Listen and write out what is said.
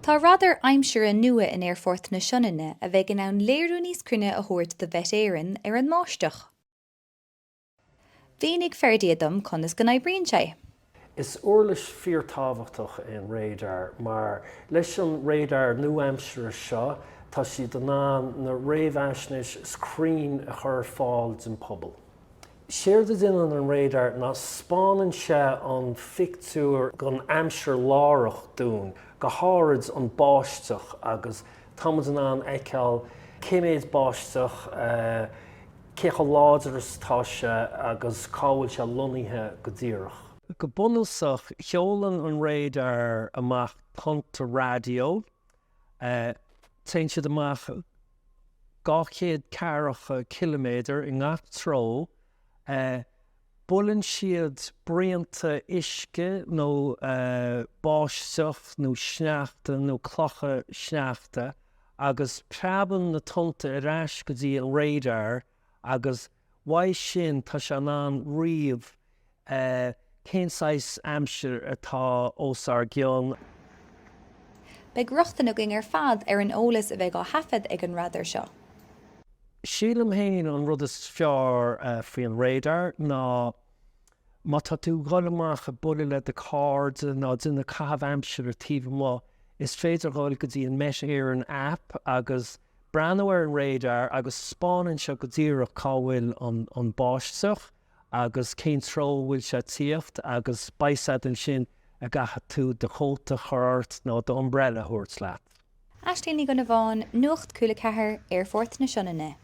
Tá radar aimsire nua in Aerfort na Sionainne a bheidh in ann léiriú níos cruinne a thabhairt do Mhet Éireann ar an mbáisteach. Mhínigh Ferdia dom conas go n-oibríonn sé. Is uirlis fíortábhachtach é an radar mar leis an radar nua-aimseartha seo tá siad in ann na réamhaisnéis is cruinn a chur ar fáil don pobal. Séard a déanann an radar ná 'spáineann sé an phictiúr den aimsir láithreach dúinn, go háirid an báisteach agus táimid in ann fheiceáil cé méid báisteach, cé chomh láidir is atá sé agus cá bhfuil sé lonnaithe go díreach. Go bunúsach, sheolann an radar amach tonnta raidió. Téann siad amach 200 ceathracha ciliméadar i ngach treo. Buaileann siad braonta uisce nó báisteach nó sneachta nó clocha sneachta agus preabann na tonnta ar ais go dtí an radar agus uaidh sin tá sé in ann ríomh cén saghas aimsir atá os ár gcionn. Beidh rochtain againn ar fad ar an eolas a bheidh á thaifead ag an radar seo. Sílim féin an rud is fearr faoi an radar ná má tá tú ag dhul amach ag bualadh le do cairde nó déanamh caitheamh aimsire taobh amuigh, is féidir dhul go dtí an Met Éireann app agus breathnú ar an radar agus 'spáineann sé go díreach cá bhfuil an báisteach agus cén treo a bhfuil sé ag tíocht agus beidh a fhios agat ansin an gcaithfidh tú do chóta a chur ort nó do umbrella a thabhairt leat. Aisling Ní Dhonnabháin, Nuacht Cúla 4, Aerfort na Sionainne.